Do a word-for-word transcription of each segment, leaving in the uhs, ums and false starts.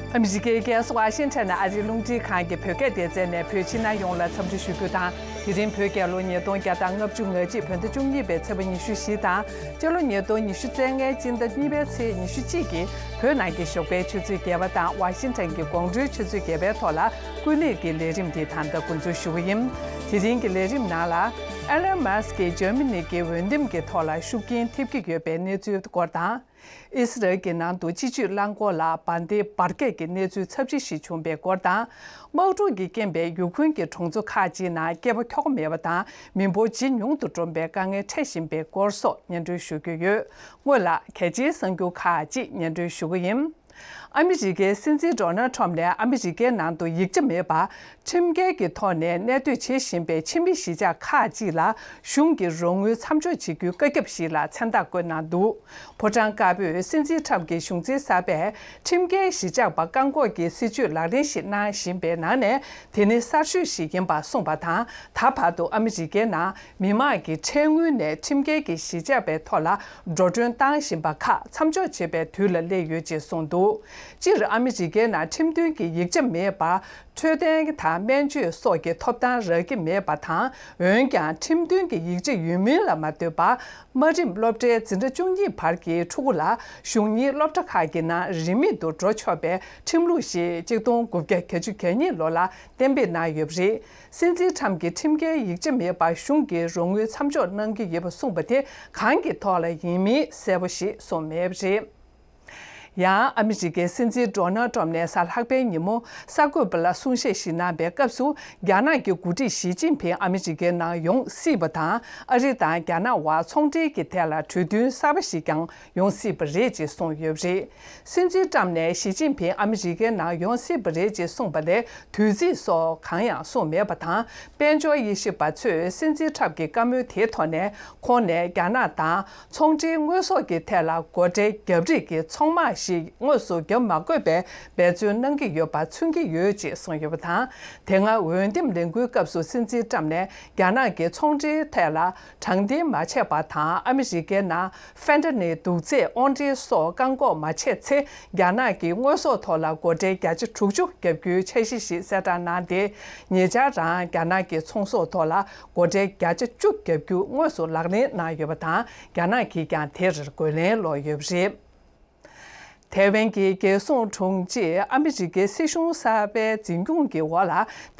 ཨ་མི་རི་ཀའི་རྒྱལ་ས་ཝ་ཤིང་ཊོན་ནས་ཨ་རིའི་རླུང་འཕྲིན་ཁང་གི་བོད་སྐད་སྡེ་ཚན་ནས་བོད་ཕྱི་ནང་ཡོངས་ལ་འཚམས་འདྲི་ཞུ་རྒྱུ་དང་། དེ་རིང་བོད་རྒྱལ་ལོ་ཉིས་སྟོང་བརྒྱ་དང་ལྔ་བཅུ་ང་གཅིག་བོད་ཟླ་བཅུ་གཉིས་པའི་ཚེས་པ་ཉི་ཤུ་བཞི་དང་། སྤྱི་ལོ་ཉིས་སྟོང་ཉི་ཤུ་རྩ་ལྔའི་སྤྱི་ཟླ་གཉིས་པའི་ཚེས་ཉི་ཤུ་གཅིག་གི་བོད་ནང་གི་ཞོགས་པའི་ཆུ་ཚོད་བརྒྱད་པ་དང་ཝ་ཤིང་ཊོན་གྱི་དགོང་དྲོའི་ཆུ་ཚོད་བརྒྱད་པའི་ཐོག་ལ་སྐུ་གླེང་གི་ལས་རིམ་འདི་ད་ལྟ་འགོ་འཛུགས་ཞུ་གི་ཡིན། དེ་རིང་གི་ལས་རིམ་ནང་ལ། ཨེ་ལོན་མཱ་སི་ཀྱིས་འཇར་མ་ནི་གི་འོས་འདེམས་ཀྱི་ཐོག་ལ་ཤུགས་རྐྱེན་ཐེབས་ཀྱི་ཡོད་པའི་གནས་ཚུལ་སྐོར་དང་། ཨི་སི་རལ་གྱི་ནང་དུ་སྤྱི་སྤྱོད་རླངས་འཁོར་ལ་བ་དན་འབར་གས་ཀྱི་གནས་ཚུལ་ཚབས་ཆེ་ཞིག་བྱུང་པའི་སྐོར་དང་། དམག་འཁྲུག་གི་རྐྱེན་པས་ཡུ་ཁུན་གྱི་གྲོང་ཚོ་ཁག་ཅིག་ནང་སྐྱེས་པ་འཁྱོག་མེད་པ་དང་མི་འབོར་ཇེ་ཉུང་དུ་འགྲོ་བའི་དཀའ་ངལ་འཕྲད་བཞིན་པའི་སྐོར་སོགས་སྙན་སྒྲོན་ཞུ་རྒྱུ་ཡོད། སྔོན་ལ་གལ་ཆེའི་གསར་འགྱུར་ཁག་ཅིག་སྙན་སྒྲོན་ཞུ་གི་ཡིན། ཨ་མི་རི་ཀའི་སྲིད་འཛིན་ཌོ་ནལ་ཁྲོམ་ནས་ཨ་མི་རི་ཀའི་ནང་དུ་ཡིག་ཆ་མེད་པར་ཁྲིམས་འགལ་གྱི་ཐོག་ནས་གནས་སྡོད་བྱེད་བཞིན་པའི་ཕྱི་མི་གཞིས་ཆགས་ཁག་ཅིག་ལ་གཞུང་གི་རོགས་དངུལ་མཚམས་འཇོག་བྱེད་རྒྱུའི་བཀའ་ཁྱབ་ཞིག་ལ་མཚན་རྟགས་བཀོད་གནང་འདུག་ཕོ་བྲང་དཀར་པོས་སྲིད་འཛིན་ཁྲམ་གྱི་གཞུང་འཛིན་གསར་པས་ཁྲིམས་འགལ་གཞིས་ཆགས་པ་བཀག་འགོག་གི་སྲིད་ཇུས་ལག་ལེན་ཞིག་གནང་བཞིན་པའི་ནང་ནས་དེ་ནི་གསར་ཤོས་ཤིག་ཡིན་པ་གསུངས་པ་དང་། ད་བར་དུ་ཨ་མི་རི་ཀའི་ནང་མི་མང་གི་ཁྲལ་དངུལ་ནས་ཁྲིམས་འགལ་གྱི་གཞིས་ཆགས་པའི་ཐོག་ལ་འགྲོ་གྲོན་བཏང་བཞིན་པ་ཁག་མཚམས་འཇོག་བྱེད་པའི་དུས་ལ་སླེབས་ཡོད་ཅེས་གསུངས་འདུག་སྤྱིར་ཨ་མི་རི་ཀའི་ནང་ཁྲིམས་མཐུན་གྱི་ཡིག་ཆ་མེད་པར། འཕྲོད་བསྟེན་དང་སྨན་བཅོས་སོགས་ཀྱི་ཐོབ་ཐང་རག་གི་མེད་པ་དང་། འོན་ཀྱང་ཁྲིམས་མཐུན་གྱི་ཡིག་ཆ་ཡོད་མིན་ལ་མ་ལྟོས་པར། དམའ་རིམ་སློབ་གྲྭའི་འཛིན་གྲྭ་བཅུ་གཉིས་བར་གྱི་ཕྲུ་གུ་ལ་གཞུང་གཉེར་སློབ་གྲྭ་ཁག་གི་ནང་རིན་མེད་དུ་འགྲོ་ཆོག་པའི་ཁྲིམས་ལུགས་ཤིག་གཅིག་སྟོང་དགུ་བརྒྱ་གྱ་གཉིས་ལོ་ལ་གཏན་འབེབས་གནང་ཡོད་པ་རེད། སྲིད་འཛིན་ཁྲམ་གྱིས་ཁྲིམས་འགལ་ཡིག་ཆ་མེད་པར་གཞུང་གིས་རོགས་དངུལ་མཚམས་འཇོག་གནང་གི་ཡོད་པ་གསུངས་པ་དེ་གང་གི་ཐོག་ལ་ཡིན་མིན་གསལ་པོ་ཞིག་གསུངས་མེད་པ་རེད། ཡང་ཨ་མི་རི་ཀའི་སྲིད་འཛིན་ཌོ་ནལ་ཏྲམ་ནས་གཟའ་ལྷག་པའི་ཉིན་མོ་གསར་འགོད་པ་ལ་གསུང་བཤད་ཞིག་གནང་པའི་སྐབས་སུ། རྒྱ་ནག་གི་འགོ་ཁྲིད་ཞི་ཅིན་ཕིང་ཨ་མི་རི་ཀའི་ནང་ཡོང་སྲིད་པ་དང་། ཨ་རི་དང་རྒྱ་ནག་དབར་ཚོང་འབྲེལ་གྱི་ཐད་ལ་གྲོས་མཐུན་གསར་པ་ཞིག་ཀྱང་ཡོང་སྲིད་པ་རེད་ཅེས་གསུངས་ཡོད་པ་རེད། སྲིད་འཛིན་ཏྲམ་ནས་ཞི་ཅིན་ཕིང་ཨ་མི་རི་ཀའི་ནང་ཡོང་སྲིད་པ་རེད་ཅེས་གསུངས་པ་ལས། དུས་ཚིགས་སོགས་གང་ཡང་གསུངས་མེད་པ་དང་། དཔལ་འབྱོར་དབྱེ་ཞིབ་པ་ཚོས་སྲིད་འཛིན་ཏྲམ་གྱི་བཀའ་མོལ་དེའི་ཐོག་ནས། ཁོང་ནས་རྒྱ་ནག་དང་ཚོང་འབྲེལ་དངོས་ཟོག་གི་ཐད་ལ་སྒོ་ཁྲལ་བརྒྱབ་རེས་ཀྱི་ཚོང་དམག་ཞིག་དངོས་སུ་བརྒྱབ་མ་དགོས་པའི་འབད་བརྩོན་གནང་གི་ཡོད་པ་མཚོན་གྱི་ཡོད་ཅེས་གསུངས་ཡོད་པ་དང་། དེ་སྔ་འོས་འདེམས་ལས་འགུལ་སྐབས་སུ་སྲིད་འཛིན་ཏྲམ་ནས་རྒྱ་ནག་གི་ཚོང་འབྲེལ་ཐད་ལ་དྲང་བདེན་མ་བྱས་པ་དང་། ཨ་མི་རི་ཀའི་ནང་ཕན་ཏ་ནིལ་དུག་རྫས་དབོར་འདྲེན་སོགས་བཀག་འགོག་མ་བྱས་ཚེ། རྒྱ་ནག་གི་དངོས་ཟོག་ཐོག་ལ་སྒོ་ཁྲལ་བརྒྱ་ཆ་དྲུག་ཅུ་བརྒྱབ་རྒྱུའི་འཆར་གཞི་ཞིག་གསལ་བསྒྲགས་གནང་སྟེ། ཉེ་ཆར་རང་རྒྱ་ནག་གི་ཚོང་ཟོག་ཐོག་ལ་སྒོ་ཁྲལ་བརྒྱ་ཆ་བཅུ་བརྒྱབ་རྒྱུ་དངོས་སུ་ལག་ལེན་གནང་ཡོད་པ་དང་། རྒྱ་ནག་གིས་ཀྱང་དེར་རྒོལ་ལན་སློག་ཡོད་པ་རེད། ཐའེ་ཝན་གྱི་རྒྱལ་སྲུང་དྲུང་ཆེས་ཨ་མི་རི་ཀའི་སྲིད་གཞུང་གསར་པའི་འཛིན་སྐྱོང་གི་འོག་ལ་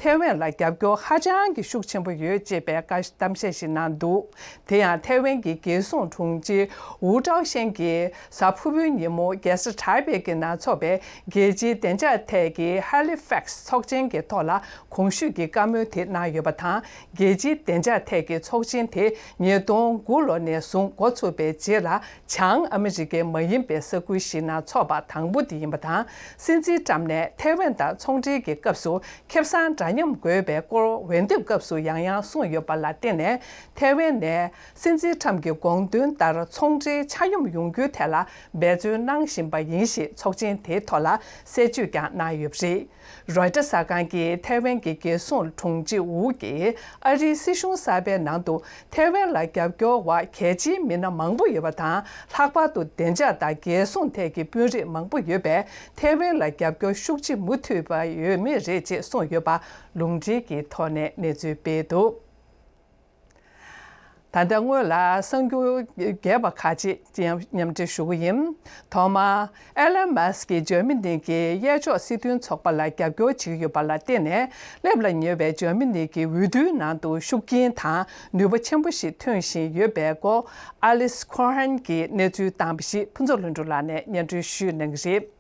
ཐའེ་ཝན་ལ་རྒྱབ་སྐྱོར་ཧ་ཅང་གི་ཤུགས་ཆེན་པོ་ཡོད་ཅེས་པའི་བཀའ་གཏམ་བཤད་ཞིག་གནང་འདུག་དེ་ཡང་ཐའེ་ཝན་གྱི་རྒྱལ་སྲུང་དྲུང་ཆེ་ཝུའུ་ཀྲའོ་ཤན་གྱིས་གཟའ་ཕུར་བུའི་ཉིན་མོ་རྒྱལ་ས་ཐའེ་པེ་གི་ནང་འཚོགས་པའི་རྒྱལ་སྤྱིའི་བདེ་འཇགས་ཐད་ཀྱི་ཧ་ལི་ཕེག་སི་ཚོགས་ཆེན་གྱི་ཐོག་ལ་གོང་ཞུས་ཀྱི་བཀའ་མོལ་དེ་གནང་ཡོད་པ་དང་། རྒྱལ་སྤྱིའི་བདེ་འཇགས་ཐད་ཀྱི་ཚོགས་ཆེན་དེ་ཉིས་སྟོང་དགུ་ལོ་ནས་བཟུང་འགོ་ཚུགས་པའི་རྗེས་ལ། བྱང་ཨ་མི་རི་ཀའི་མ་ཡིན་པའི་ས་ཁུལ་ཞིག་ནང་འཚོགས་པ་དང་པོ་དེ་ཡིན་པ་དང་། སྲིད་འཛིན་ཏྲམ་ནས་ཐའེ་ཝན་དང་ཚོང་འབྲེལ་གྱི་སྐབས་སུ་ཁེ་བཟང་འདྲ་མཉམ་དགོས་པའི་སྐོར་འོས་འདེམས་སྐབས་སུ་ཡང་ཡང་གསུངས་ཡོད་པ་ལ་བརྟེན་ནས། ཐའེ་ཝན་ནས་སྲིད་འཛིན་ཏྲམ་གྱི་དགོངས་དོན་ལྟར་ཚོང་འབྲེལ་ཆ་སྙོམས་ཡོང་རྒྱུའི་ཐད་ལ་འབད་བརྩོན་གནང་བཞིན་པ་ཡིན་ཞེས་ཚོགས་ཆེན་དེའི་ཐོག་ལ་གསལ་བརྗོད་ཀྱང་གནང་ཡོད་པ་རེད། རོའི་ཊར་གསར་ཁང་གིས་ཐའེ་ཝན་གྱི་རྒྱལ་སྲུང་དྲུང་ཆེ་ཝུ་གིས་ཨ་རིའི་སྲིད་གཞུང་གསར་པའི་ནང་དུ་ཐའེ་ཝན་ལ་རྒྱབ་སྐྱོར་བ་གལ་ཆེའི་མི་སྣ་མང་པོ་ཡོད་པ་དང་། ལྷག་པར་དུ་བདེ་འཇགས་དང་རྒྱལ་སྲུང་ཐད་ཀྱི་དཔོན་རིགས་མང་པོ་ཡོད་པས། ཐའེ་ཝན་ལ་རྒྱབ་སྐྱོར་ཤུགས་ཆེ་མུ་མཐུད་པ་ཡོད་མུས་རེད་ཅེས་གསུངས་ཡོད་པ་ལུང་འདྲེན་གྱི་ཐོག་ནས་གནས་ཚུལ་སྤེལ་འདུག་ད་ལྟ་སྔོན་ལ་གསར་འགྱུར་རྒྱས་པ་ཁག་ཅིག་མཉམ་མཉམ་འབྲེལ་ཞུ་གི་ཡིན། ཐོག་མར། ཨེ་ལོན་མཱ་སི་ཀྱིས་འཇར་མ་ནི་གི་གཡས་ཕྱོགས་སྲིད་དོན་ཚོགས་པ་ལ་རྒྱབ་སྐྱོར་བྱེད་ཀྱི་ཡོད་པ་ལ་བརྟེན་ནས། སླེབས་ལ་ཉེ་བའི་འཇར་མ་ནི་གི་འོས་བསྡུའི་ནང་དུ་ཤུགས་རྐྱེན་དང་ནུས་པ་ཆེན་པོ་ཞིག་ཐོན་བཞིན་ཡོད་པའི་སྐོར། ཨ་ལིས་ཁོ་ཧན་གྱིས་གནས་ཚུལ་བཏང་བ་ཞིག་ཕུན་ཚོགས་ལྷུན་གྲུབ་ལགས་ནས་སྙན་སྒྲོན་ཞུ་གནང་གི་རེད།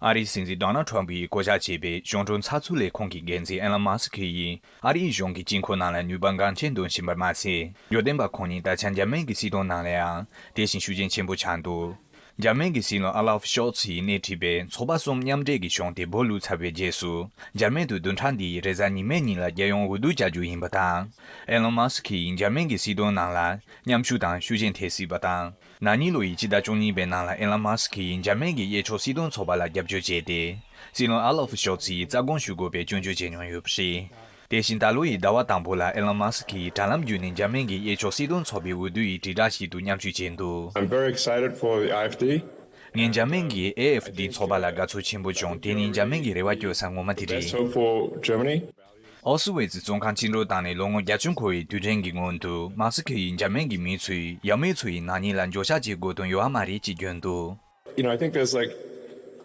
ཨ་རིའི་སྲིད་འཛིན་ཌོ་ནལ་ཁྲོམ་གྱིས་བསྐོ་གཞག་བྱས་པའི་གཞུང་གྲོན་ཚགས་ཚུད་ལས་ཁུངས་ཀྱི་འགན་འཛིན་ཨེ་ལོན་མཱ་སི་ཁི་ཡིས། ཨ་རིའི་གཞུང་གི་དཀྱིལ་འཁོར་ནང་ལ་ནུས་པ་འགངས་ཆེན་འདོན་བཞིན་པར་མ་ཟད། འོས་འདེམས་པ་ཁོང་ཉིད་ད་ཆ་འཇར་མན་གྱི་སྲིད་དོན་ནང་ལ་ཡང་དེ་བཞིན་ཤུགས་རྐྱེན་ཆེན་པོ་ཆགས་འདུག་འཇར་མན་གྱི་སྲིད་བློན་ཨ་ལོ་ཕ་ཤོལ་ཚི་ཡིས་སྣེ་ཁྲིད་པའི་ཚོགས་པ་གསུམ་མཉམ་འབྲེལ་གྱི་གཞུང་དེ་འབོ་ལུག་ཚར་བའི་རྗེས་སུ། འཇར་མན་དུ་བདུན་ཕྲག་འདིའི་རེས་གཟའ་ཉི་མའི་ཉིན་ལ་རྒྱལ་ཡོངས་འོས་བསྡུ་བྱ་རྒྱུ་ཡིན་པ་དང་། ཨེ་ལོན་མཱ་སི་ཁི་ཡིས་འཇར་མན་གྱི་སྲིད་དོན་ནང་ལ་མཉམ་ཞུགས་དང་ཤུགས་རྐྱེན་ཐེབས་སྲིད་པ་དང་། ན་ནིང་ལོ་ཡི་སྤྱི་ཟླ་བཅུ་གཉིས་པའི་ནང་ལ་ཨེ་ལོན་མཱ་སི་ཁི་ཡིས་འཇར་མན་གྱི་གཡས་ཕྱོགས་སྲིད་དོན་ཚོགས་པ་ལ་རྒྱབ་སྐྱོར་བྱས་ཏེ། སྲིད་བློན་ཨ་ལོ་ཕ་ཤོལ་ཚི་ཡིས་རྩ་དགོངས་ཞུ་དགོས་པའི་སྐྱོན་བརྗོད་བྱས་མྱོང་ཡོད་པ་རེད། དེ་བཞིན་ད་ལོ་ཡི་ཟླ་བ་དང་པོ་ལ་ཨེ་ལོན་མཱ་སི་ཁི་ཡིས་དྲ་ལམ་བརྒྱུད་ནས་འཇར་མན་གྱི་གཡས་ཕྱོགས་སྲིད་དོན་ཚོགས་པའི་འོས་བསྡུ་ཡི་དྲིལ་བསྒྲགས་ཞིག་ཏུ་མཉམ་ཞུགས་བྱས་འདུག I'm very excited for the I F D. ངས་འཇར་མན་གྱི་ཨེ་ཨེཕ་ཌི་ཚོགས་པ་ལ་དགའ་ཚོར་ཆེན་པོ་བྱུང་། དེ་ནི་འཇར་མན་གྱི་རེ་བ་བཅོལ་ས་ངོ་མ་དེ་རེད། Let's hope for Germany. ཨོ་སི་ཝེ་ཙི་བཙོན་ཁང་བཅིངས་འགྲོལ་བཏང་ནས་ལོ་ངོ་བརྒྱད་ཅུ་འཁོར་བའི་དུས་དྲན་གྱི་སྔོན་དུ། མ་སི་ཁི་ཡིས་འཇར་མན་གྱི་མི་ཚོས་ཡབ་མེས་ཚོ་ཡི་ནག་ཉེས་ལ་འགྱོད་བཤགས་བྱེད་དགོས་དོན་ཡོད་མ་རེད་ཅེས་བརྗོད་འདུག You know, I think there's, like,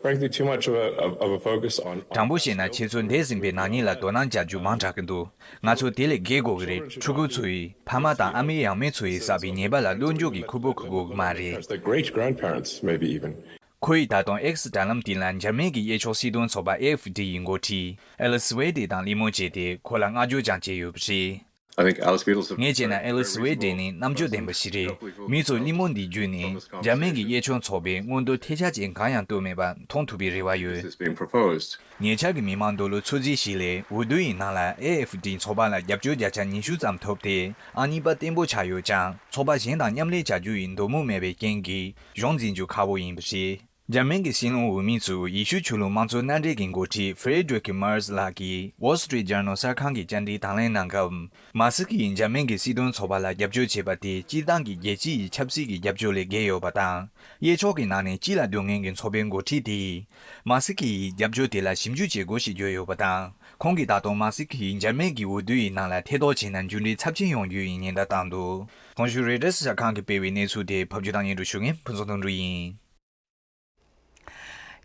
frankly, too much of a, of, of a focus on དྲང་པོ་བཤད་ན། ཁྱེད་ཚོ་འདས་ཟིན་པའི་ནག་ཉེས་ལ་དོ་སྣང་བྱ་རྒྱུ་མང་དྲགས་ཀྱི་འདུག་ང་ཚོ་དེ་ལས་བརྒལ་དགོས་ཀྱི་རེད། ཕྲུ་གུ་ཚོ་ཡི་ཕ་མ་དང་ཨ་མའི་ཡབ་མེས་ཚོ་ཡིས་བསགས་པའི་ཉེས་པ་ལ་བློ་འགྱོད་ཀྱི་ཁུར་པོ་འཁུར་དགོས་ཀྱི་མ་རེད། Their great grandparents, maybe even. ཁོ་ཡིས་ད་དུང་ཨེག་སི་དྲ་ལམ་དེ་ལ་འཇར་མན་གྱི་གཡས་ཕྱོགས་སྲིད་དོན་ཚོགས་པ་ཨེ་ཨེཕ་ཌི་ཡི་འགོ་ཁྲིད་ཨེ་ལི་སི་ཝེ་ཏེ་དང་གླེང་མོལ་བྱས་ཏེ། ཁོ་ལ་བསྔགས་བརྗོད་ཀྱང་བྱས་ཡོད་པ་རེད། I think Alice Weidel. ངས་བྱས་ན། ཨེ་ལི་སི་ཝེ་ཏེ་ནི་རྣམ་དཔྱོད་ལྡན་པ་ཞིག་རེད། མི་ཚོས་གླེང་མོལ་འདི་བརྒྱུད་ནས་འཇར་མན་གྱི་གཡས་ཕྱོགས་ཚོགས་པས་མངོན་འདོད་ཐལ་ཆ་ཅན་གང་ཡང་བཏོན་མེད་པ་མཐོང་ཐུབ་པའི་རེ་བ་ཡོད། This is being proposed. ཉེ་ཆར་གྱི་མི་མང་འདོད་བློ་ཚོད་རྩིས་ཤིག་ལས། འོས་བསྡུ་ཡི་ནང་ལ་ཨེ་ཨེཕ་ཌི་ཚོགས་པ་ལ་རྒྱབ་སྐྱོར་བརྒྱ་ཆ་ཉི་ཤུ་ཙམ་ཐོབ་སྟེ། ཨང་གཉིས་པ་བརྟན་པོ་ཆགས་ཡོད་ཀྱང་། ཚོགས་པ་གཞན་དང་མཉམ་ལས་བྱ་རྒྱུ་ཡི་འདོད་མོས་མེད་པའི་རྐྱེན་གྱིས་གཞུང་འཛིན་རྒྱུ་ཁག་པོ་ཡིན་པ་རེད། འཇར་མན་གྱི་སྲིད་བློན་འོས་མི་ཚོས་ཡེ་ཤུ་ཆོས་ལུགས་དམངས་གཙོ་མནའ་འབྲེལ་གྱི་འགོ་ཁྲིད་Friedrich Merz ལགས་ཀྱིས་Wall Street Journal གསར་ཁང་གི་བཅར་འདྲིའི་དང་ལེན་གནང་སྐབས། མ་སི་ཁི་ཡིས་འཇར་མན་གྱི་སྲིད་དོན་ཚོགས་པ་ལ་རྒྱབ་སྐྱོར་བྱས་པ་དེ་སྤྱིར་བཏང་གི་རྒྱལ་སྤྱི་ཡི་ཆབ་སྲིད་ཀྱི་རྒྱབ་སྐྱོར་ལས་བརྒལ་ཡོད་པ་དང་། གཡས་ཕྱོགས་ཀྱི་ནང་ནས་སྤྱི་ལ་སྡོད་མཁན་གྱི་ཚོགས་པའི་འགོ་ཁྲིད་དེས། མ་སི་ཁི་ཡི་རྒྱབ་སྐྱོར་དེ་ལ་ཞིབ་འཇུག་བྱེད་དགོས་ཞེས་བརྗོད་ཡོད་པ་དང་། ཁོང་གིས་ད་དུང་མ་སི་ཁི་ཡིས་འཇར་མན་གྱི་འོས་བསྡུ་ཡི་ནང་ལ་ཐེ་གཏོགས་བྱས་ན་འགྱུར་འགྲོས་ཚབས་ཆེན་ཡོང་རྒྱུ་ཡི་ཉེན་བརྡ་བཏང་འདུག་གོང་ཞུས་Reuters གསར་ཁང་གིས་སྤེལ་བའི་གནས་ཚུལ་དེ་ཕབ་སྒྱུར་དང་སྙན་སྒྲོན་ཞུ་མཁན་ཕུན་ཚོགས་དོན་གྲུབ་ཡིན།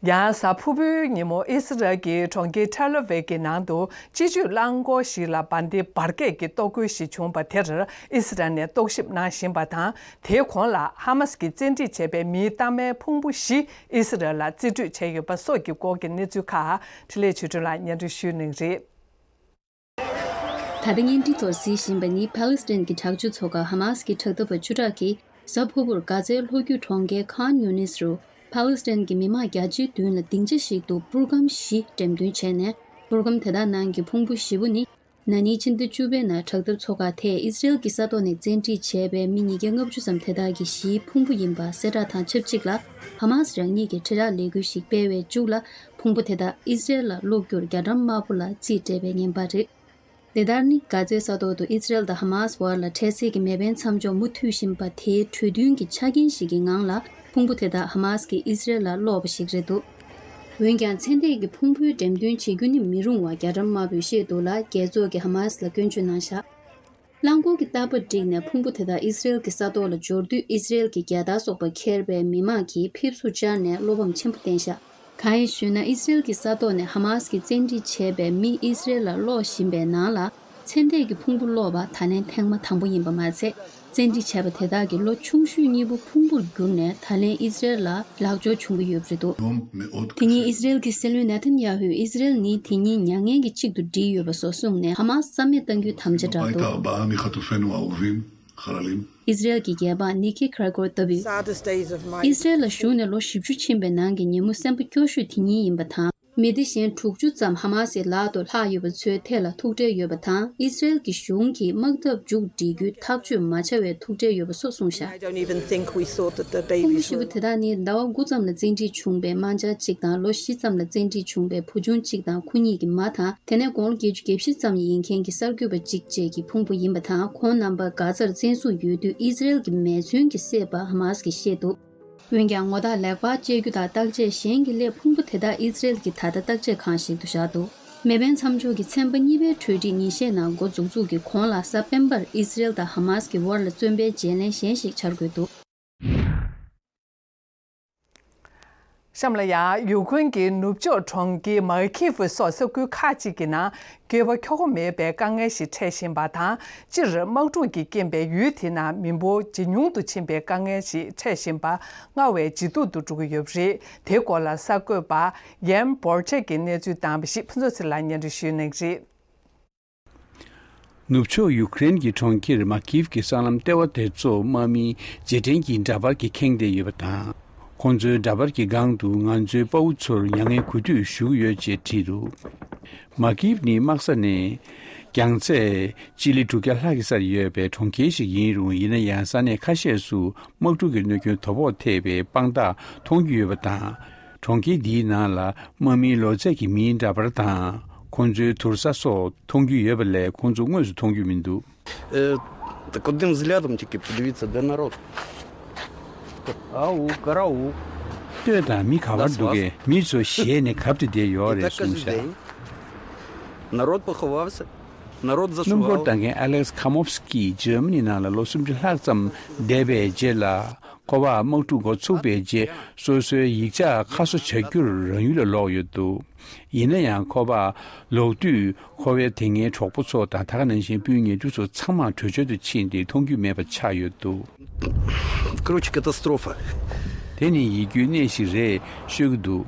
ཡང་གཟའ་ཕུར་བུའི་ཉིན་མོ་ཨི་སི་རལ་གྱི་གྲོང་ཁྱེར་ཐེལ་ཨ་ཝིབ་ཀྱི་ནང་དུ་སྤྱི་སྤྱོད་རླངས་འཁོར་ཞིག་ལ་འབར་མདེལ་འབར་གས་ཀྱི་གཏོར་རྒོལ་ཞིག་བྱུང་བ་དེར་ཨི་སི་རལ་ནས་རྟོག་ཞིབ་གནང་བཞིན་པ་དང་། དེའི་གོང་ལ་ཧ་མ་སི་གིས་བཙན་ཁྲིད་བྱས་པའི་མིའི་གཏའ་མའི་ཕུང་པོ་བཞི་ཨི་སི་རལ་ལ་རྩིས་སྤྲོད་བྱས་ཡོད་པ་སོགས་ཀྱི་སྐོར་གྱི་གནས་ཚུལ་ཁག་འཕྲིན་ལས་ཆོས་སྒྲོན་ལགས་སྙན་སྒྲོན་ཞུ་གནང་གི་རེད། ད་ལྟ་བརྙན་འཕྲིན་ཐོག་གཟིགས་བཞིན་པ་ནི་ཕཱ་ལེ་སི་ཐན་གྱི་དྲག་སྤྱོད་ཚོགས་ཁག་ཧ་མ་སི་གི་དྲག་འཐབ་པ་བཅུ་ཕྲག་གིས་གཟའ་ཕུར་བུར་གྷ་ཛའི་ལྷོ་རྒྱུད་གྲོང་ཁྱེར་ཁཱན་ཡུ་ནིས་རུ་ཕཱ་ལེ་སི་ཐན་གྱི་མི་མང་བརྒྱ་ཆའི་བདུན་ལ་སྡིངས་ཆ་ཞིག་ཏུ་པུར་སྒམ་བཞི་འགྲེམས་སྟོན་བྱས་ནས། པུར་སྒམ་དེ་དག་ནང་གི་ཕུང་པོ་བཞི་པོ་ནི། ན་ནིང་ཕྱི་ཟླ་བཅུ་པའི་ནང་དྲག་འཐབ་ཚོགས་ཁག་དེས་ཨི་སི་རེལ་གྱི་ས་ཐོག་ནས་བཙན་ཁྲིད་བྱས་པའི་མི་ཉིས་བརྒྱ་ལྔ་བཅུ་ཙམ་དེ་དག་གི་གཞིའི་ཕུང་པོ་ཡིན་པ་གསལ་བསྒྲགས་དང་ཆབས་ཅིག་ལ། ཧ་མ་སི་རང་ཉིད་ཀྱིས་དྲིལ་བསྒྲགས་ལས་འགུལ་ཞིག་སྤེལ་བའི་མཇུག་ལ། ཕུང་པོ་དེ་དག་ཨི་སི་རེལ་ལ་གློག་བསྒྱུར་རྒྱ་གྲམ་དམར་པོ་ལ་རྩིས་སྤྲད་པའི་བརྙན་པར་རེད། དེ་ལྟར་ནི། གྷ་ཛའི་ས་ཐོག་ཏུ་ཨི་སི་རེལ་དང་ཧ་མ་སི་བར་ལ་འཕྲལ་སེལ་གྱི་མེ་འཕེན་མཚམས་འཇོག་མུ་མཐུད་བཞིན་པ་དེའི་གྲོས་མཐུན་གྱི་ཆ་རྐྱེན་ཞིག་གི་ངང་ལ། ཕུང་པོ་དེ་དག་ཧ་མ་སི་གིས་ཨི་སི་རེལ་ལ་སློག་པ་ཞིག་རེད་འདུག་འོན་ཀྱང་། ཚེ་འདས་ཀྱི་ཕུང་པོའི་འགྲེམས་སྟོན་བྱེད་རྒྱུ་ནི་མི་རུང་བ་རྒྱ་གྲམ་དམར་པོས་བཤད་འདུག་ལ། རྒྱལ་ཚོགས་ཀྱིས་ཧ་མ་སི་ལ་སྐྱོན་བརྗོད་གནང་བཞག་རླངས་འཁོར་གྱི་རྟ་པ་བསྒྲིགས་ནས་ཕུང་པོ་དེ་དག་ཨི་སི་རེལ་གྱི་ས་ཐོག་ལ་འབྱོར་དུས། ཨི་སི་རེལ་གྱི་རྒྱལ་དར་སོགས་པ་འཁྱེར་བའི་མི་མང་གིས་ཕེབས་བསུ་བཅར་ནས་བློ་ཕམ་ཆེན་པོ་བསྟན་བཞག་གང་ཡིན་ཞུས་ན། ཨི་སི་རེལ་གྱི་ས་ཐོག་ནས་ཧ་མ་སི་གིས་བཙན་ཁྲིད་བྱས་པའི་མི་ཨི་སི་རེལ་ལ་སློག་བཞིན་པའི་ནང་ལ། ཚེ་འདས་ཀྱི་ཕུང་པོ་སློག་པ་ད་ལན་ཐེངས་མ་དང་པོ་ཡིན་པ་མ་ཚད། བཙན་ཁྲིད་བྱས་པ་དེ་དག་གི་ལོ་ཆུང་ཤོས་གཉིས་པོ་ཕུང་པོར་གྱུར་ནས། ད་ལན་ཨི་སི་རེལ་ལ་ལག་འབྱོར་བྱུང་གི་ཡོད་པ་རེད་འདུག་དེ་ཉིན་ཨི་སི་རེལ་གྱི་སྲིད་བློན་ནེ་ཐན་ཡ་ཧུས་ཨི་སི་རེལ་ནི་དེ་ཉིད་མྱ་ངན་གྱི་གཅིག་ཏུ་བསྒྲིལ་ཡོད་པ་སོགས་གསུངས་ནས། ཧ་མ་སི་རྩ་མེད་གཏང་རྒྱུའི་དམ་བཅའ་བསྒྲགས་འདུག་ཨི་སི་རེལ་གྱི་རྒྱལ་འབངས་ནི་ཁི་ཁ་ར་གོར་ལྟ་བུས། ཨི་སི་རེལ་ལ་བཞུགས་ནས་ལོ་བཞི་བཅུ་ཕྱིན་པའི་ནང་གི་ཉིན་མོ་སེམས་པ་སྐྱོ་ཤོས་དེ་ཉིད་ཡིན་པ་དང་། མི་སྡེ་གཞན་དྲུག་ཅུ་ཙམ་ཧ་མ་སིའི་ལག་ཏུ་ལྷག་ཡོད་པ་ཚོའི་ཐད་ལ་ཐུགས་ཁྲལ་ཡོད་པ་དང་། ཨི་སི་རེལ་གྱི་གཞུང་གིས་དམག་འཐབ་མཇུག་སྒྲིལ་རྒྱུའི་ཐག་གཅོད་མ་བྱ་བའི་ཐུགས་ཁྲལ་ཡོད་པ་སོགས་གསུངས་བཞག I don't even think we thought that the baby ཕུང་པོ་བཞི་པོ་དེ་དག་ནི་ཟླ་བ་དགུ་ཙམ་ལ་བཙན་ཁྲིད་བྱུང་བའི་དམར་འབྱར་གཅིག་དང་། ལོ་བཞི་ཙམ་ལ་བཙན་ཁྲིད་བྱུང་བའི་བུ་ཆུང་གཅིག་དང་། ཁོ་གཉིས་ཀྱི་མ་དང་། དེ་ནས་དགུང་ལོ་བརྒྱད་ཅུ་གྱ་བཞི་ཙམ་ཡིན་མཁན་གྱི་གསར་འགོད་པ་གཅིག་བཅས་ཀྱི་ཕུང་པོ་ཡིན་པ་དང་། ཁོང་རྣམ་པ་གྷ་ཛར་བཙན་བཟུང་ཡོད་དུས། ཨི་སི་རེལ་གྱིས་མེ་མཚོན་གྱིས་བསད་པ་ཧ་མ་སི་གིས་བཤད་འདུག་འོན་ཀྱང་། ངོ་རྟགས་ལེགས་པར་དཔྱད་རྒྱུ་དང་བརྟག་དཔྱད་གཞན་གྱི་སླད། ཕུང་པོ་དེ་དག་ཨི་སི་རེལ་གྱི་ད་ལྟ་བརྟག་དཔྱད་ཁང་ཞིག་ཏུ་བཞག་འདུག་མེ་འཕེན་མཚམས་འཇོག་གི་ཚན་པ་གཉིས་པའི་གྲོས་སྒྲིག་ཉིན་ཤས་ནང་འགོ་འཛུགས་འཛུགས་ཀྱི་གོང་ལ། སེབ་ཏེམ་པར་ཨི་སི་རེལ་དང་ཧ་མ་སི་གི་དབར་ལ་བཙོན་པའི་བརྗེ་ལེན་གཞན་ཞིག་འཆར་དགོས་འདུག་གཤམ་ལ་ཡང་། ཡུཀ་རེན་གྱི་ནུབ་ཕྱོགས་གྲོང་ཁྱེར་མ་ཁིབ་སོགས་ས་ཁུལ་ཁག་ཅིག་གི་ནང་། སྐྱེས་པ་འཁྱོག་པོ་མེད་པའི་དཀའ་ངལ་ཞིག་འཕྲད་བཞིན་པ་དང་། སྤྱིར་དམག་འཁྲུག་གིས་རྐྱེན་པས་ཡུལ་དེའི་ནང་མི་འབོར་ཇེ་ཉུང་དུ་ཕྱིན་པའི་དཀའ་ངལ་ཞིག་འཕྲད་བཞིན་པ་སྔར་བས་ཇེ་སྡུག་ཏུ་འགྲོ་གི་ཡོད་པ་རེད། དེའི་སྐོར་ལ་གསར་འགོད་པ་ཡན་བོར་ཆེག་གིས་གནས་ཚུལ་བཏང་བ་ཞིག་ཕུན་ཚོགས་ཚེ་རིང་ལགས་སྙན་སྒྲོན་ཞུ་གནང་གི་རེད། ནུབ་ཕྱོགས་ཡུཀ་རེན་གྱི་གྲོང་ཁྱེར་མ་ཁིབ་ཀྱི་སྲང་ལམ་ལྟེ་བ་དེ་ཚོ་དམག་མིའི་རྗེས་དྲན་གྱི་འདྲ་པར་གྱིས་ཁེངས་བསྡད་ཡོད་པ་དང་། ཁོང་ཚོའི་འདྲ་པར་གྱི་སྒང་དུ། ང་ཚོའི་དཔའ་བོ་ཚོར་མྱ་ངན་གུས་འདུད་ཞུ་གི་ཡོད་ཅེས་བྲིས་འདུག་མ་ཁིབ་ནི་དམག་ས་ནས་རྒྱང་ཚད་སྤྱི་ལེ་དྲུག་བརྒྱ་ལྷག་གི་སར་ཡོད་པའི་གྲོང་ཁྱེར་ཞིག་ཡིན་རུང་། ཡིན་ན་ཡང་། ས་གནས་ཁ་ཤས་སུ་དམག་འཁྲུག་གི་གནོད་སྐྱོན་དོ་ཕོག་ཐེབས་པའི་དཔང་རྟགས་མཐོང་རྒྱུ་ཡོད་པ་དང་། གྲོང་ཁྱེར་འདིའི་ནང་ལ་དམག་མིའི་ལོ་ཚད་ཀྱི་མིའི་འདྲ་པར་དང་། ཁོང་ཚོའི་དུར་ས་སོགས་མཐོང་རྒྱུ་ཡོད་པ་ལས། ཁོང་ཚོ་དངོས་སུ་མཐོང་རྒྱུ་མི་འདུག Э, так одним взглядом тільки подивіться, де народ. Аук, караук. ལྟོས་དང་མི་ག་པར་འདུག་གས། མི་ཚོ་ཞེད་ནས་གབ་སྟེ་བསྡད་ཡོད་རེད་གསུངས་བཞག། Народ поховался, народ зашивал. སྣུམ་འཁོར་བཏང་མཁན་ཨ་ལེགས་ཁ་མོབ་སི་ཀིས་འཇར་མ་ནི་ནང་ལ་ལོ་སུམ་ཅུ་ལྷག་ཙམ་བསྡད་པའི་རྗེས་ལ། ཁོ་པ་དམག་འཁྲུག་འགོ་ཚུགས་པའི་རྗེས་སོ་སོའི་ཡིག་ཆ་ཁ་གསོ་བྱ་རྒྱུར་རང་ཡུལ་ལ་ལོག་ཡོད་འདུག། ཡིན་ན་ཡང་ཁོ་པ་ལོག་དུས་ཁོ་པའི་དེ་སྔའི་གྲོགས་པོ་ཚོ་དང་ད་ག་ནང་བཞིན་སྤུན་ཉེ་དུ་ཚོ་ཚང་མ་བྲོས་བྱོལ་དུ་ཕྱིན་ཏེ་མཐོང་རྒྱུ་མེད་པ་ཆགས་ཡོད་འདུག། Короче, катастрофа. དེ་ནི་ཡིད་སྐྱོའི་གནས་ཤིག་རེད་ཤོད་ཀྱི་འདུག།